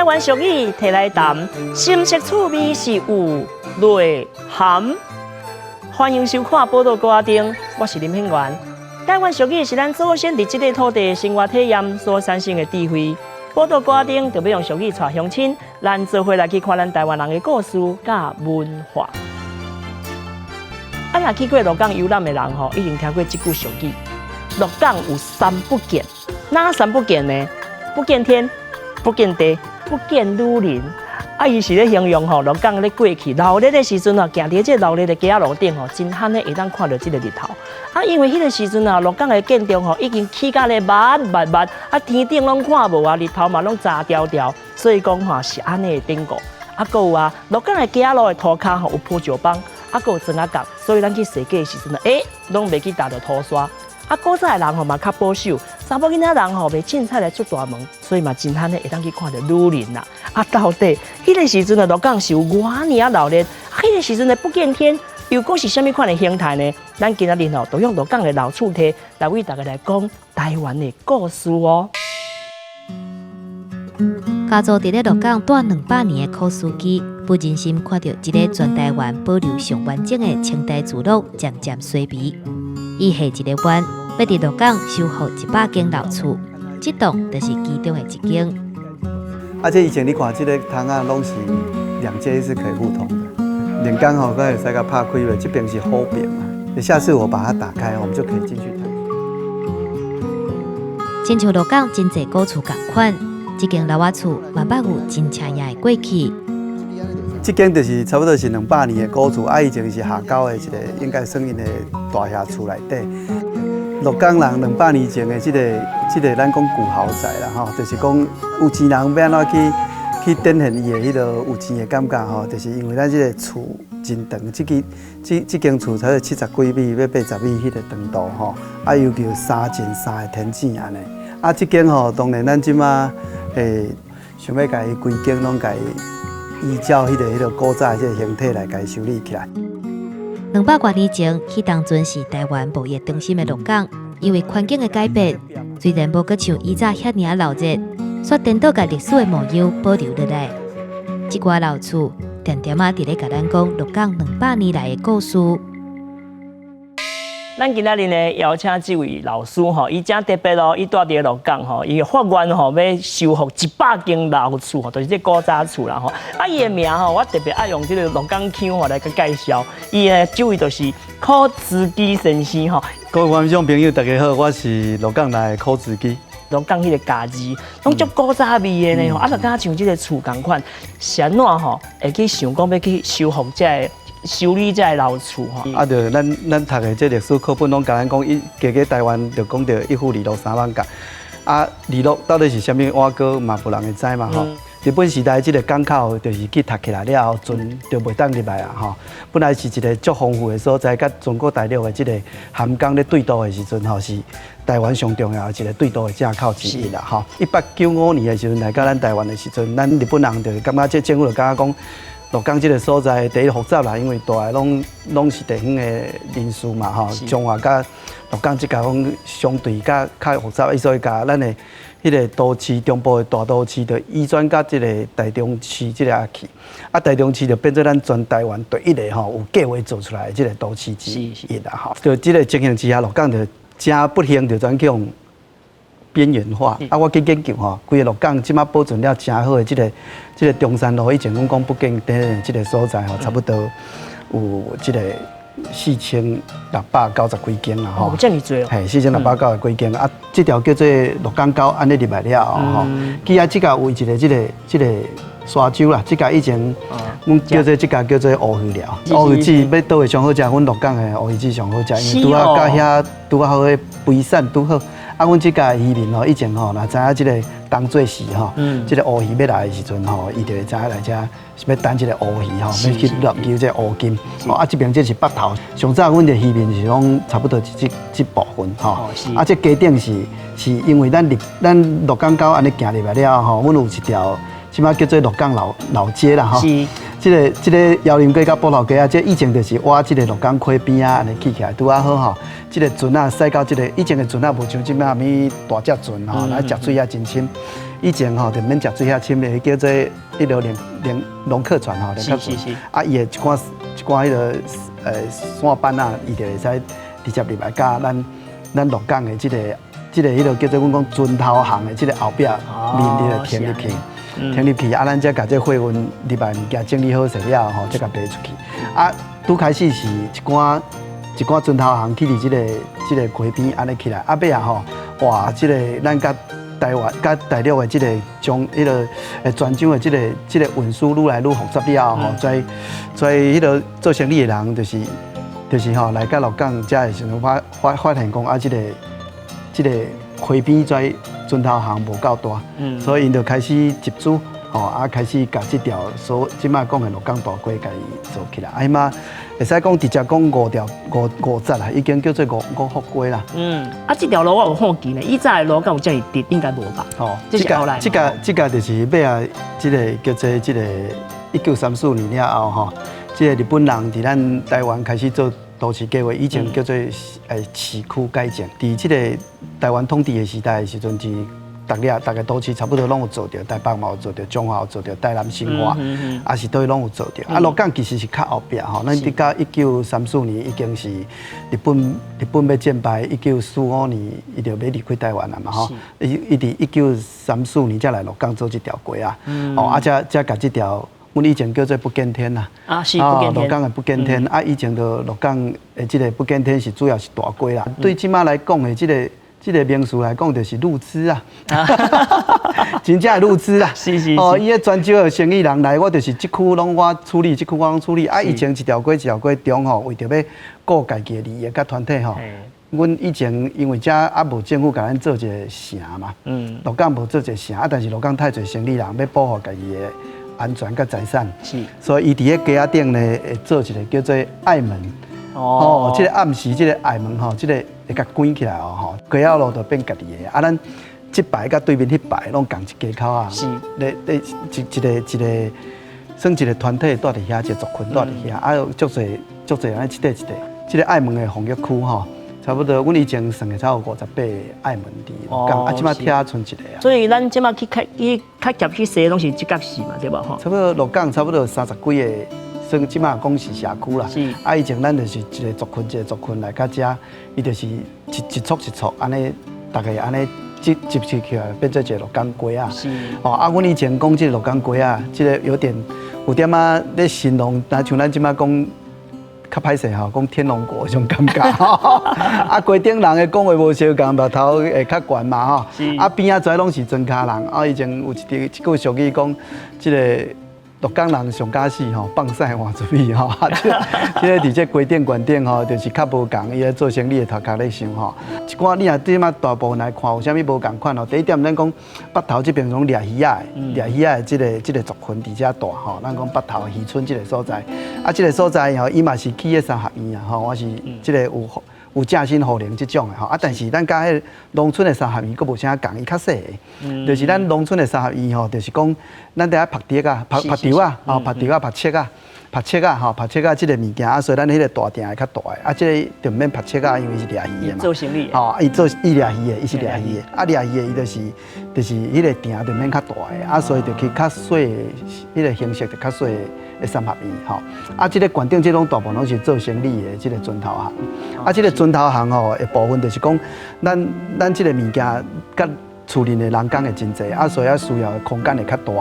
灣俗語提來談，新式趣味是有內涵。歡迎收看《寶島歌仔燈》，我是林品源。台灣俗語是咱祖先佇這個土地生活體驗所產生的智慧。寶島歌仔燈就欲用俗語帶鄉親，咱做伙來去看咱台灣人的故事佮文化。啊，若去過鹿港遊覽的人吼，一定聽過這句俗語：鹿港有三不見，哪三不見呢？不見天，不見地，不見女人。啊，伊是咧形容吼，鹿港咧過去鬧熱的時陣啊，行佇這個鬧熱的街仔路頂吼，真罕咧會當看著這個日頭。啊，因為彼個時陣啊，鹿港的建築吼已經起甲咧密密密，啊天頂攏看無啊，日頭嘛攏遮牢牢，所以講吼是按呢的典故。啊，閣有啊，鹿港的街仔路的塗跤吼有鋪石枋，啊，閣有磚仔角，所以咱去踅街的時陣啊，攏袂去踏著塗沙。啊，古早的人吼嘛較保守，查某囡仔人吼袂凊彩來出大門，所以嘛真罕咧會當去看著女人啦。啊，到底彼個時陣的鹿港是有偌爾仔鬧熱？啊，彼個時陣的不見天，又閣是啥物款的形態呢？咱今仔日吼，就用鹿港的老厝體來為大家來講台灣的故事哦。家族佇咧鹿港蹛200年的柯書記，不忍心看著這个全台灣保留上完整的清代聚落漸漸衰微。伊下一个願，欲佇鹿港修復100間老厝，這棟就是其中的一間。而且以前你看這个窗仔攏是兩間是可以互通的，連剛好閣會使共拍開袂？這邊是後邊嘛。下次我把它打開，我們就可以進去看。親像鹿港真濟古厝仝款，這間老仔厝嘛捌有真刺眼的過去。這間就是差不多是200年的古厝，啊，以前是下溝的一个，應該算𪜶的大廈厝內底。鹿港人200年前的這個咱講舊豪宅啦，吼，就是講有錢人欲按怎去展現伊的彼个有錢的感覺吼，就是因為咱這個厝真長，這間這這間厝才70幾米，欲80米彼个長度吼，啊，尤其有三進三个天井按呢。啊，這間吼，當然咱這馬想欲共伊規間攏共伊依照彼个古早的這个形體來共伊修理起來。200多年前，彼當陣是台灣貿易中心的鹿港，因為環境的改變，雖然無閣像以早遐爾仔鬧熱，卻顛倒共歷史的模樣保留落來。這寡老厝，恬恬仔佇咧共咱講鹿港200年來的故事。咱今仔日呢邀請這位老師吼，伊真特別哦，伊蹛佇鹿港吼，伊發願吼欲修復100間老厝吼，就是這古早厝啦吼。啊，伊的名吼，我特別愛用這个鹿港腔吼來共介紹。伊的這位就是柯慈基先生吼。各位觀眾朋友，大家好，我是鹿港來的柯慈基。鹿港彼个家字，攏足古早味的呢吼，啊，就敢若像這个厝仝款，是按怎吼會去想講欲去修復這个修理這个老厝吼？啊，著咱讀的這歷史課本攏共咱講，伊加加台灣就講著一府二鹿三艋舺。啊，二鹿到底是啥物碗糕嘛，無人會知嘛吼。日本時代這个港口就是去讀起來了後，船就袂當入來啊吼。本來是一个足豐富的所在，佮中國大陸的這个涵江咧對渡的時陣吼，是台灣上重要的一个對渡的正口之一啦吼。1895年的時陣來到咱台灣的時陣，咱日本人就感覺這政府就感覺講，鹿港這个所在第一複雜啦，因為大的攏是地方的人士嘛吼，彰化佮鹿港這個講相對較較複雜，所以共咱的彼个都市中部的大都市就移轉到這个台中市這个去，啊，台中市就變做咱全台灣第一个吼有計劃做出來的這个都市之一啦吼。就這个情形之下，鹿港就誠不幸就轉去予邊緣化。啊，我去研究吼，規個鹿港這馬保存了誠好的這個中山路，以前阮講不見天的這个所在吼，差不多有這个4690幾間啦吼。哦，這麼濟哦。嘿，4690幾間啊，這條叫做鹿港溝，按呢入來了後吼，去啊，這个有一个這個沙洲啦，這个以前阮叫做這个叫做烏魚寮，烏魚子欲佗位上好食，阮鹿港的烏魚子上好食，因為拄仔佮遐拄仔好彼肥產拄好。啊，阮這个漁民吼，以前吼，若知影這个冬做時吼，這个烏魚欲來的時陣吼，伊就會知影來遮是欲等這个烏魚吼，欲去掠搝這个烏金。哦，啊，這邊這是北頭，上早阮的漁民是講差不多是這部分吼。啊，這街頂是因為咱鹿港溝按呢行入來了後吼，阮有一條，這馬叫做鹿港老街啦吼。這個瑤林街佮埔頭街仔，這以前就是倚這個鹿港溪邊仔按呢起起來，拄仔好吼。這個船仔駛到這個以前的船仔無像這擺啥物大隻船吼，來食水也真深。以前吼就免食水遐深的，叫做彼囉連龍客船吼，龍客船。啊，伊的一寡一寡彼个線板仔，伊就會使直接入來佮咱鹿港的這個彼个叫做阮講船頭巷的這個後壁面佇咧停入去，停入去啊，咱才共這貨運入來物件整理好勢了後，才共提出去。啊，拄開始是一寡一寡船頭巷去佇這個溪邊按呢起來，啊尾仔吼，哇，這個咱佮台灣佮大陸的這個將彼个泉州的這個運輸愈來愈複雜了後吼，所以彼个做生意的人就是吼來到鹿港才會時陣發現講啊，這個溪邊這船頭巷無夠大，所以𪜶就開始集資，吼啊開始共這條所這擺講的鹿港大街共伊做起來。啊，彼擺會使講直接講五條五五節啦，已經叫做五五福街啦。嗯，啊，這條路我有好奇呢，以前的路敢有遮爾直，應該無吧？吼，這是後來。這個就是尾仔，這個叫做這個1934年了後吼，這個日本人佇咱台灣開始做都市計劃，以前叫做市區改建。佇這個台灣統治的時代的時陣，是逐个逐个都市差不多攏有做著，台北嘛有做著，彰化有做著，台南新化，也是佗位攏有做著。啊，鹿港其實是較後壁吼，咱直到1934年已經是日本欲戰敗，1945年伊就欲離開台灣了嘛吼。伊佇1934年才來鹿港做這條街仔。哦，啊，才共這條。阮以前叫做不見天啦，啊是不見天，鹿港的不見天，啊以前就鹿港的這個不見天是主要是大街啦。對這擺來講的這個名詞來講，就是路痴啊，真正的路痴啊。哦，伊彼泉州的生意人來，我就是這區攏我處理，這區我攏處理。啊，以前一條街一條街中吼，為著欲顧家己的利益佮團體吼，阮以前因為遮猶無政府共咱做一個城嘛，鹿港無做一個城，啊，但是鹿港太濟生意人欲保護家己的安全佮財產，所以伊佇咧街仔頂呢，會做一個叫做隘門。哦，這個暗時這個隘門吼，這個會共關起來哦，吼，街仔路就變家己的。啊，咱這排佮對面彼排攏仝一街口仔。咧咧一一個一個算一個團體蹛佇遐，一個族群蹛佇遐，啊，足濟足濟按呢一塊一塊。這個隘門的防疫區吼，差不多，阮以前算的才有58個隘門佇鹿港，啊，這擺拆賰一個啊。所以咱這擺去較去較夾去踅攏是這角市嘛，對無吼？差不多鹿港差不多30幾个，算這擺講是社區啦。啊，以前咱就是一個族群一個族群來到遮，伊就是一一簇一簇按呢，逐个按呢集集起來，變做一個鹿港街仔。哦，啊，阮以前講這個鹿港街仔，這個有點有點仔咧形容，若像咱這擺講。較歹勢吼，講天龍國彼種感覺。啊，街頂人的講話無相仝，目頭會較懸嘛吼。啊，邊仔遮攏是莊跤人。啊，以前有一句俗語講，這個鹿港人上敢死吼，放屎換出去吼。這個佇這街頂懸頂吼，就是較無仝，伊咧做生意的頭殼咧想吼。一寡你若這擺大部分來看，有啥物無仝款吼？第一點，咱講北投這邊攏掠魚仔的，掠魚仔的這個族群佇遮大吼。咱講北投漁村這個所在，啊，這個所在吼，伊嘛是起彼三合院啊，吼，我是這個有正身戶靈這種的吼。啊，但是咱佮彼農村的三合院閣無啥仝，伊較細个。就是咱農村的三合院吼，就是講咱佇遐曝竹仔、曝曝稻仔、吼曝竹仔、曝粟仔、曝粟仔吼、曝粟仔這個物件啊，所以咱彼個大埕會較大个。啊，這個就毋免曝粟仔，因為是掠魚的嘛。做生意。吼，伊做伊掠魚的，伊是掠魚的。啊，掠魚的伊就是彼個埕就免較大个，啊，所以就去較細的彼個形式就較細的三合院吼。啊，這個懸頂這攏大部分攏是做生意的這個船頭巷。啊，這個船頭巷吼的部分就是講，咱這個物件佮厝裡的人工會真濟，啊，所以啊需要的空間會較大。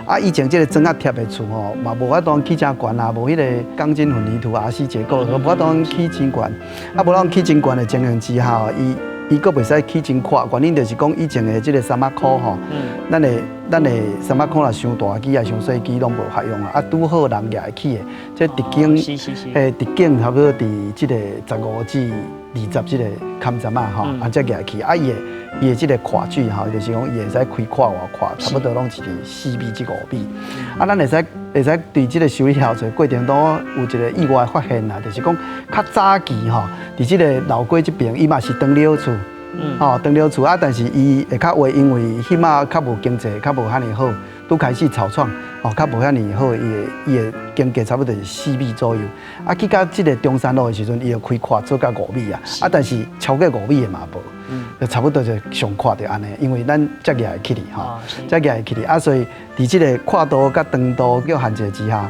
啊，以前這個磚仔疊的厝吼，嘛無法度起誠懸啊，無彼個鋼筋混凝土 RC 結構，無法度起真懸。啊，無法度起真懸的情形之下，伊閣袂使起真闊，原因就是講以前的這個三仔箍吼，咱的三仔箍若傷大支啊，傷細支攏無合用啊。啊，拄好人舉會起的，這直徑，直徑差不多佇這個15至20這個坎針仔吼，啊，才舉會起。啊，伊的這個闊距吼，就是講伊會使開闊偌闊，差不多攏是佇4米至5米。啊，咱會使佇這個修理校的過程中有一個意外發現啦，就是講較早期吼，佇這個老街這邊，伊嘛是長老厝。吼，長寮厝啊，但是伊會較話，因為彼馬較無經濟，較無遐爾好，拄開始草創，吼，較無遐爾好，伊的間隔差不多是4米左右。啊，去到這個中山路的時陣，伊就開闊做到5米啊，啊，但是超過5米的嘛無，就差不多就上闊就按呢，因為咱才舉會起去吼，才舉會起去啊，所以佇這個闊度佮長度叫限制之下，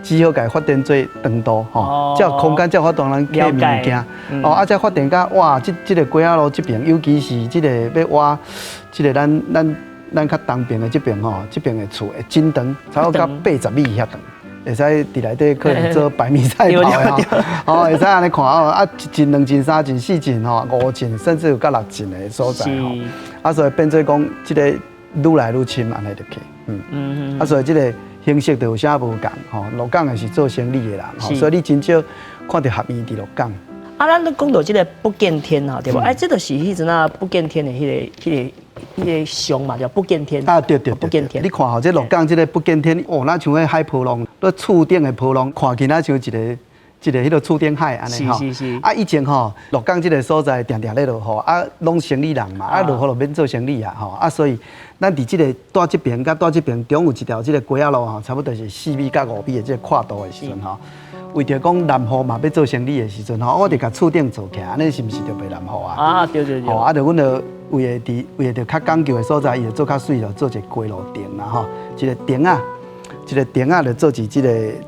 只好共發展做長度吼，才有空間，才有法度通客物件。哦，啊，才發展到哇，這個街仔路這邊，尤其是這個欲挖，這個咱較東邊的這邊吼，這邊的厝會真長，差不多到80米遐長，會使佇內底可能做百米賽跑的吼，哦，會使按呢看哦，啊，一進、兩進、三進、四進吼，五進，甚至有到六進的所在吼，啊，所以變做講這個愈來愈深按呢入去，啊，所以這個形式就有啥無仝吼，鹿港的是做生理的人吼，所以你真少看著合院佇鹿港。啊，咱咧講到這個不見天吼，對無？哎，這就是彼陣仔不見天的彼個像嘛，叫不見天。啊，對對對，不見天。你看吼，這鹿港這個不見天，哦，若像彼海波浪，咧厝頂的波浪，看起來像一個彼個厝頂海按呢吼。是是是。啊，以前吼，鹿港這個所在定定咧落雨，啊，攏生理人嘛，啊，落雨就免做生理啊，吼，啊，所以咱佇這個蹛這邊佮蹛這邊中有一條這個街仔路吼，差不多是4米佮5米的這個闊度的時陣吼，為著講淋雨嘛欲做生理的時陣吼，我就共厝頂做起來，按呢是毋是就袂淋雨啊？啊，對對對。吼，啊，就阮就為了佇為著較講究的所在，伊就做較媠，就做一個街路亭啦吼，一個亭仔。一個亭仔就做佇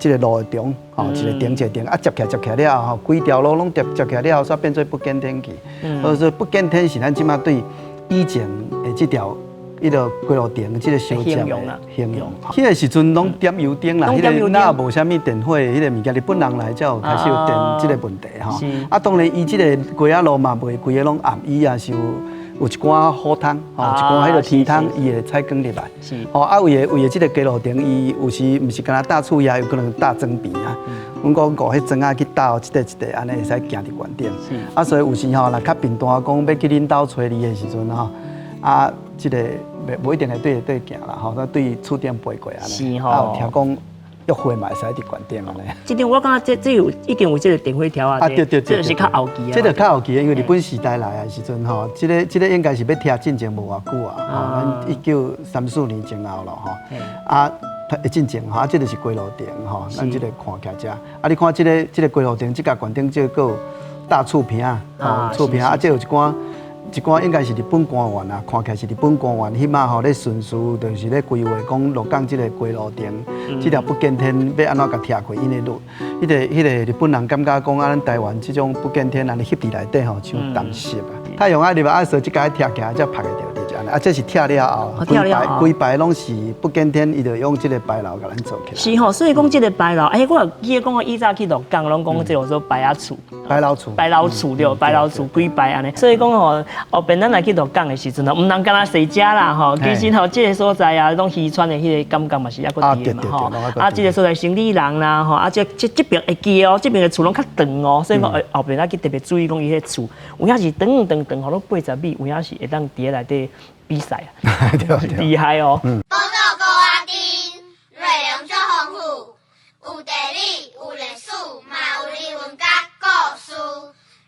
這個路的中，吼，一個亭一個亭，啊，接起來接起來了後，吼，規條路攏疊接起來了後，煞變做不見天去。所以不見天是咱這馬對以前的這條彼個街路亭這個相接的形容。彼個時陣攏點油燈啦，彼個哪無啥物電火，彼個物件，日本人來才有開始有電這個問題吼。啊，當然伊這個街仔路嘛袂規個攏暗，伊也是有一寡好窗，吼，一寡彼個天窗，伊會採光入來。吼，啊，為了這個街路亭，伊有時毋是干焦搭厝也有可能搭磚埕啊。阮講顧彼磚仔去搭，一塊一塊按呢會使行佇懸頂。啊，所以有時吼，若較貧惰講欲去恁兜揣你的時陣吼，啊，這個袂無一定會對對行啦，吼，對厝頂飛過按呢。啊，有聽講約會嘛會使佇懸頂按呢。這陣我感覺這有已經有這個電火條啊，啊，對對對，這個是較後期啊。這個較後期，因為日本時代來的時陣吼，這個應該是欲拆進前無偌久啊，吼，咱1934年前後咯，吼。啊，進前吼，啊，這個是街路亭吼，咱這個看起來遮。啊，你看這個街路亭，這个懸頂這個有搭厝坪啊，吼，厝坪啊，這有一寡。一寡應該是日本官員啊，看起來是日本官員，彼馬吼咧巡視，就是咧規劃講鹿港這個街路亭，這條不見天欲按怎共拆開，𪜶的路，彼個日本人感覺講啊，咱台灣這種不見天按呢翕佇內底吼，像澹濕啊。太陽愛入來，啊，所以這个拆起來才曝會著，就是按呢。啊，這是拆了後，規排規排攏是不見天，伊就用這個牌樓共咱做起來。是吼，所以講這個牌樓，欸，我記得講我以早去鹿港，攏講這個說牌仔厝。牌樓厝。牌樓厝對，牌樓厝幾排按呢。所以講吼，後邊咱來去鹿港的時陣吼，毋通干焦踅食啦吼。其實吼，這個所在啊，攏漁村的彼個感覺嘛是猶閣佇的嘛吼。啊，這個所在生理人啦吼，啊，這邊會記哦，這邊的厝攏較長哦，所以講後邊咱去特別注意講伊彼厝，有影是長長長，吼，攏80米，有影是會當佇內底比賽啊，厲害哦。寶島高仔頂，內容足豐富，有地理，有歷史，嘛有人文佮故事。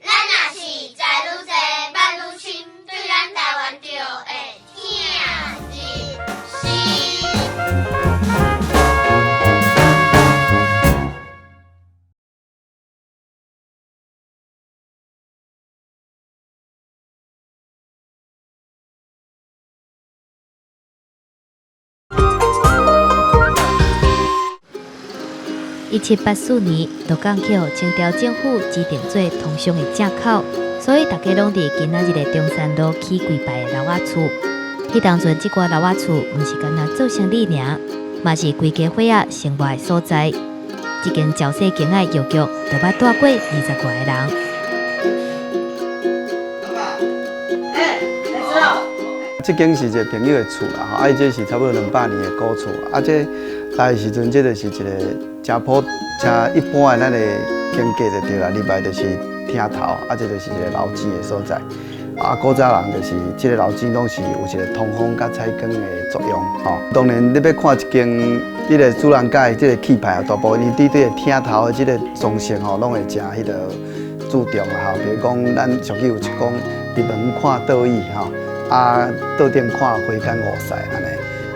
咱若是知愈濟，捌愈深，對咱台灣就會疼入心。 1784年，鹿港去予清朝政府指定做通商的正口，所以大家攏佇今仔日的中山路起規排的樓仔厝。彼當陣，這寡樓仔厝毋是干焦做生理爾，嘛是規家伙仔生活的所在。這間石細間仔的藥局，就捌蹛過20外个人。這間是一個朋友的厝啦，吼，啊，伊這是差不多200年的古厝，啊，這來的時陣，這就是一個誠普、誠一般的咱的間隔就對啦。入來就是廳頭，啊，這就是一個樓子的所在。啊，古早人就是這個樓子攏是有一個通風佮採光的作用，吼。當然，你欲看一間彼個主人家的這個氣派啊，大部分伊對這個廳頭的這個裝飾吼，攏會誠彼個注重啦，吼。比如講，咱俗語有一講，入門看桌椅吼，啊，桌頂看花間五賽按呢。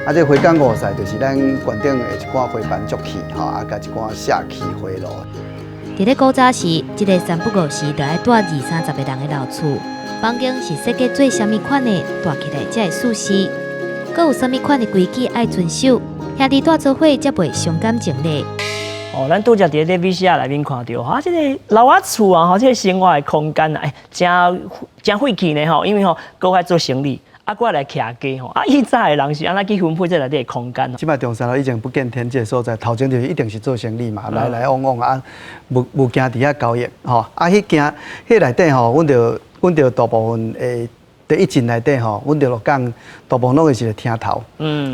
啊，這花間五賽就是咱館頂的一寡花瓣竹器吼，啊，佮一寡錫器花爐。佇咧古早時，這个三不五時就愛蹛二三十个人的老厝，房間是設計做啥物款的，蹛起來才會舒適。閣有啥物款的規矩愛遵守，兄弟蹛做伙才袂傷感情咧。哦，咱拄才佇咧 VCR 內面看著，啊，這个老仔厝啊，吼，這个生活的空間啊，欸，誠誠費氣呢吼，因為吼，閣愛做生理，啊，閣愛來徛家吼，啊，以早的人是按怎去分配這內底的空間？這擺中山路以前不見天這个所在，頭前就是一定是做生理嘛，來來往往啊，物物件佇遐交易吼，啊，彼間彼內底吼，阮著大部分的第一進內底吼，阮著鹿港大部分攏會是個廳頭，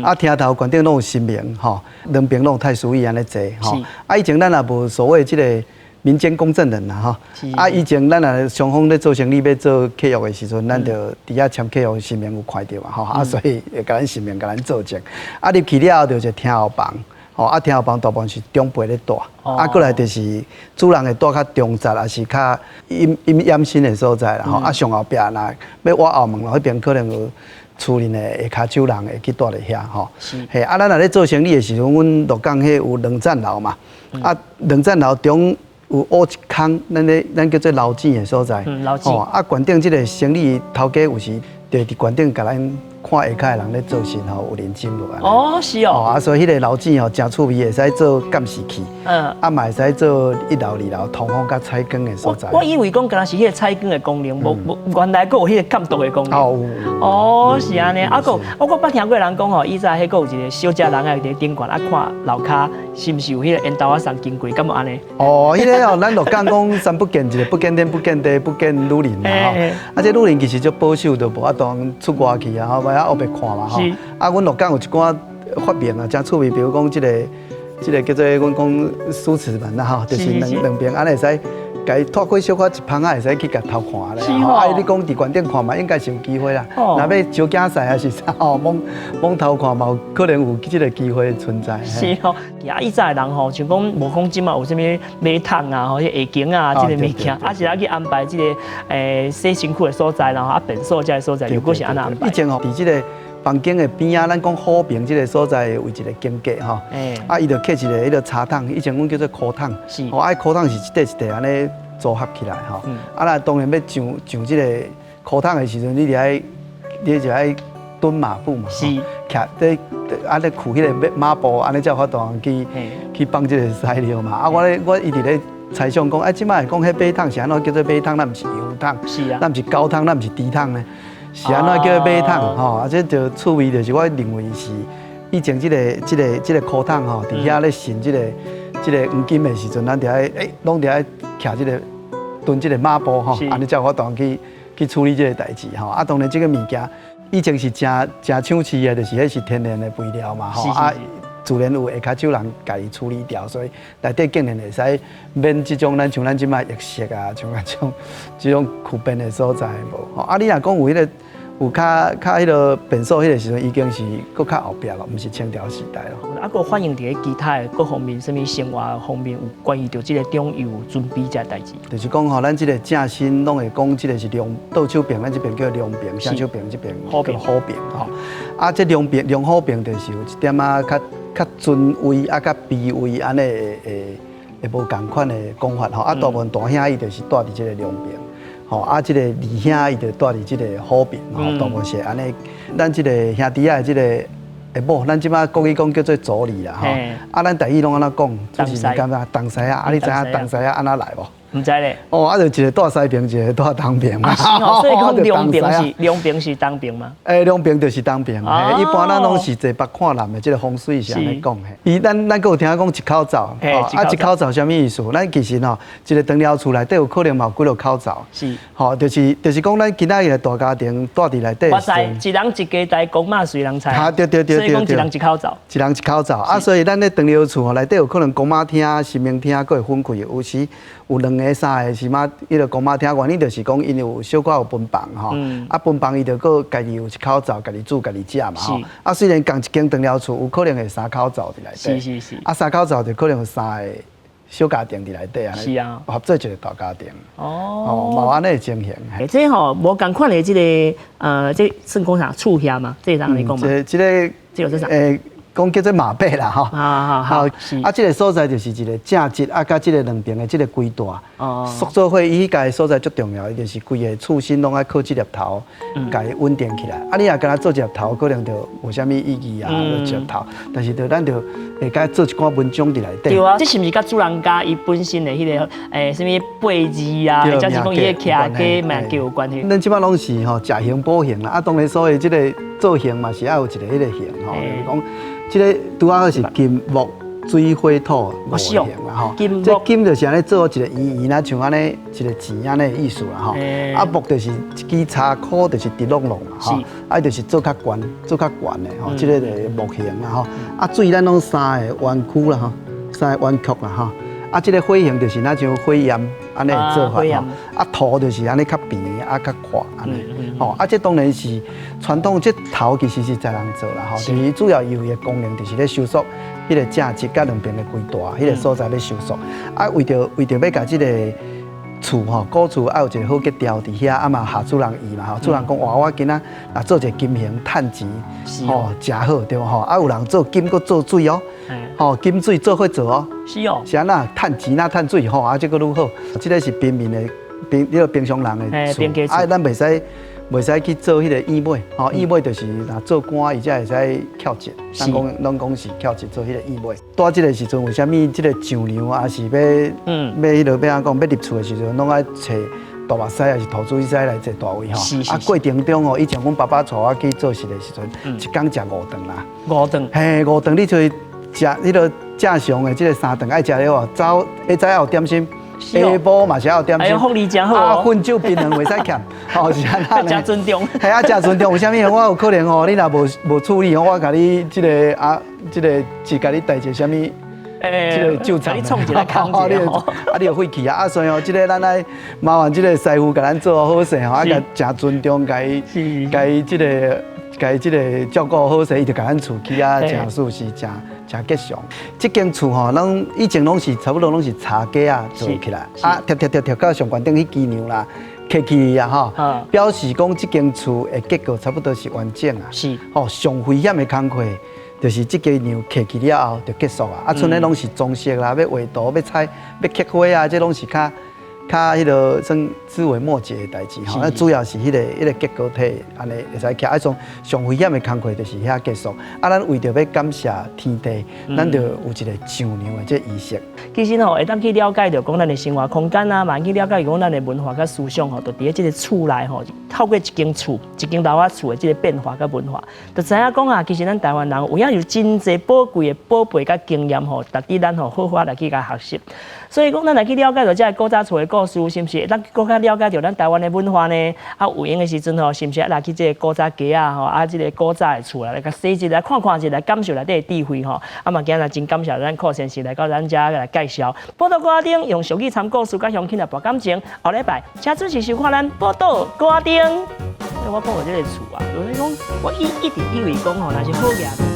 啊，廳頭懸頂攏有神明吼，兩邊攏有太師椅按呢坐吼，啊，以前咱也無所謂這个民間公證人啦吼，啊，以前咱若雙方咧做生理欲做契約的時陣，咱就佇遐簽契約，神明有看著嘛吼，啊，所以會共咱神明共咱作證。啊，入去了後就一個廳後房，吼，啊，廳後房大部分是長輩咧蹛，啊，過來就是主人會蹛較中雜，抑是較陰陰陰森的所在啦吼。啊，上後壁若欲挖後門彼邊可能有厝裡的下跤手人會去蹛佇遐吼。嘿，啊，咱若咧做生理的時陣，阮鹿港彼有兩層樓嘛，啊，兩層樓中有挖一空，咱咧咱叫做樓井的所在。樓井。啊，懸頂這个生理頭家有時就佇懸頂共咱看下跤的人咧做事吼，有認真無按呢？哦，是哦。啊，所以彼个樓井吼誠趣味，會使做監視器，啊嘛會使做一樓、二樓通風佮採光的所在。我以為講敢若是彼个採光的功能，無無原來閣有彼个監督的功能。哦，哦，是按呢。啊，閣我閣捌聽過人講吼，以前彼閣有一个小食人仔佇頂懸啊看樓跤是毋是有彼个緣投仔送經過，敢有按呢？哦，彼个哦，咱鹿港講三不見，一个不見天、不見地、不見女人啦吼。啊，這女人其實足保守，就無法度出外去啊，吼，袂曉烏白看嘛吼。啊，阮鹿港有一寡發明啊，誠趣味，比如講這个，這个叫做阮講梳齒門啦吼，就是兩兩邊按呢會使共伊拖開小可一芳仔，會使去共偷看咧。啊，你講佇懸頂看嘛，應該是有機會啦。若欲招囝婿還是啥吼，罔罔偷看嘛，有可能有這个機會存在。是哦，啊，以前的人吼，像講無講這馬有啥物馬桶啊，吼，彼下間啊，這个物件，啊是愛去安排這个洗身軀的所在，然後啊便所這个所在，如果是按怎安排？以前吼，佇這个房間的邊仔，咱講虎爿這个所在有一個間隔吼，啊，伊就刻一个彼个茶桶，以前阮叫做箍桶，吼，啊，箍桶是一塊一塊按呢組合起來吼，啊，若當然欲上上這个箍桶的時陣，你就愛蹲馬步嘛，徛咧按呢跍彼个馬步，按呢才有法度去去放這个屎尿嘛。啊，我咧我一直咧猜想講，啊，這擺講彼馬桶是按怎叫做馬桶，咱毋是羊桶，咱毋是狗桶，咱毋是豬桶呢？是按怎叫做馬桶？吼，啊，這就趣味，就是我認為是以前這个這个這个箍桶吼，佇遐咧盛這个這个黃金的時陣，咱就愛欸，攏著愛徛這个蹲這个馬步吼，按呢才有法度去去處理這个代誌吼。啊，當然這个物件以前是誠誠搶市的，就是彼是天然的肥料嘛吼，啊，自然有下跤手人共伊處理掉，所以內底竟然會使免這種咱像咱這擺浴室啊，像咱這種這種區便的所在無吼。啊，你若講有彼个有較較彼个便所，彼个時陣已經是閣較後壁咯，毋是清朝時代咯。啊，閣反映佇咧其他的各方面，啥物生活方面有關於著這個長幼尊卑這个代誌。就是講吼，咱這个正身攏會講，這个是龍倒手爿，咱這邊叫龍爿，正手爿這邊叫虎爿吼。啊，這龍爿龍虎爿就是有一點仔較較尊位啊，較卑微按呢會會會無仝款的講法吼。啊，大部分大兄伊就是蹛佇這个龍爿。吼，啊，這个二兄伊就蹛佇這个虎爿，吼，大部分是按呢。咱這个兄弟仔的這个下某，咱這擺國語講叫做妯娌啦，吼。啊，咱台語攏按怎講？就是感覺東西仔，啊，你知影東西仔按怎來無？毋知咧。哦，啊，就一个蹛西爿，一个蹛東爿嘛。是哦，所以講龍爿是龍爿是東爿嗎？欸，龍爿就是東爿。一般咱攏是坐北看南的這个風水是按呢講的。伊咱咱閣有聽講一口灶，啊，一口灶啥物意思？咱其實吼，一个長寮厝內底有可能嘛有幾落口灶。吼，就是講咱今仔日的大家庭蹛佇內底。我知，一人一家代，公媽隨人菜。啊，對對對對對。所以講一人一口灶。一人一口灶啊，所以咱咧長寮厝吼內底有可能公媽廳、神明廳，閣會分開，有時有兩個、三個，是嘛？彼个公媽廳原因就是講，𪜶有小可有分房吼，啊分房伊就閣家己有一口灶，家己煮家己食嘛吼。啊，雖然仝一間長寮厝，有可能會三口灶佇內底。啊，三口灶就可能有三个小家庭佇內底啊，合做一個大家庭。哦，嘛有按呢的情形。欸，這吼無仝款的這个，這算講啥厝額嘛？這會當按呢講嘛？這這个這個是啥？欸，講叫做馬背啦，吼。啊好，啊，這个所在就是一个正脊啊，佮這个兩邊的這个規大。塑做伙，伊彼个所在足重要，伊就是規个厝身攏愛靠這粒頭，共伊穩定起來。啊，你若干焦做一粒頭，可能就無啥物意義啊，一粒頭。但是就咱就會共做一寡文章佇內底。對啊，這是毋是佮主人家伊本身的彼个啥物輩字啊，或者是講伊的徛家命格有關係？咱這擺攏是吼食形補形啦，啊，當然所謂這个造型嘛是愛有一個彼个形吼，就是講這个拄仔好是金木水火土五行啦吼。這金就是按呢做一个圓圓啊，像按呢一个錢按呢的意思啦吼。啊木就是一支柴箍，就是直挏挏嘛吼。啊就是做較懸，做較懸的吼，這个就是木形啦吼。啊水咱攏三个彎曲啦吼，三个彎曲啦吼。啊，這个火形就是若像火焰按呢做法吼。啊土就是按呢較平，啊較闊按呢。吼，啊這當然是傳統，這頭其實是在人做啦吼。就是主要有伊的功能，就是咧收縮彼个正脊佮兩邊的規大，彼个所在咧收縮。啊，為著欲共這个厝吼，古厝愛有一个好格調佇遐，啊嘛合主人意嘛吼。主人講哇，我今仔若做一个金形趁錢，吼，誠好對無吼？啊，有人做金閣做水哦，吼，金水做伙做哦。是哦。是按怎？趁錢啊，趁水吼，啊，這閣愈好。這个是平民的平，彼个平常人的厝，啊，咱袂使去做彼个燕尾，吼，燕尾就是若做官伊才會使翹脊，咱講攏講是翹脊做彼个燕尾。蹛這个時陣，為啥物這个丈娘抑是欲彼个欲按怎講欲入厝的時陣，攏愛揣大目師抑是塗水師來坐大位吼。啊，過程中吼，以前阮爸爸帶我去做事的時陣，一工食五頓啦。五頓。嘿，五頓你出去食彼个正常的這个三頓愛食了哦，早下早有點心。下晡嘛是愛有點心，福利真好。啊，粉酒檳榔袂使欠，吼是按怎呢？誠尊重。係啊，誠尊重。為啥物？我有可能吼，你若無處理，我共你這个啊，這个是共你帶一个啥物？這个酒廠。你創一个空一個。啊，你就廢去啊！啊，所以吼，這个咱愛麻煩這个師傅共咱做好勢吼，啊，共誠尊重，共伊，共伊這个，共伊這个照顧好勢，伊就共咱厝起啊，誠舒適，誠誠吉祥。這間厝吼，攏以前攏是差不多攏是柴架仔做起來，啊，疊疊疊疊到上懸頂彼支梁啦，起去啊吼，表示講這間厝的結構差不多是完整啊。吼，上危險的工課就是這支梁起去了後就結束啊。啊，賰咧攏是裝飾啦，欲畫圖、欲彩、欲刻花啊，這攏是較較彼个算枝微末節的代誌吼。啊，主要是彼个結構體按呢會使徛。啊，上上危險的工課就是遐結束。啊，咱為著欲感謝天地，咱就有一个上梁的這儀式。其實吼，會當去了解著講咱的生活空間啊，嘛去了解講咱的文化佮思想吼，就佇咧這个厝內吼，透過一間厝、一間樓仔厝的這个變化佮文化，就知影講啊，其實咱台灣人有影有真濟寶貴的寶貝佮經驗吼，值得咱吼好好來去共學習。所以講，咱來去了解著這个古早厝的故事，是毋是會當閣較了解著咱台灣的文化呢？啊，有閒的時陣吼，是毋是愛來去這个古早街仔吼，啊，這个古早的厝來共細細來看看一下，來感受內底的智慧吼。啊嘛，今日真感謝咱寇先生來到咱遮來介紹。寶島歌仔頂用俗語參故事，佮鄉親來博感情。後禮拜請準時收看咱寶島歌仔頂。我講著這个厝啊，就是講我一直以為講吼，若是好額。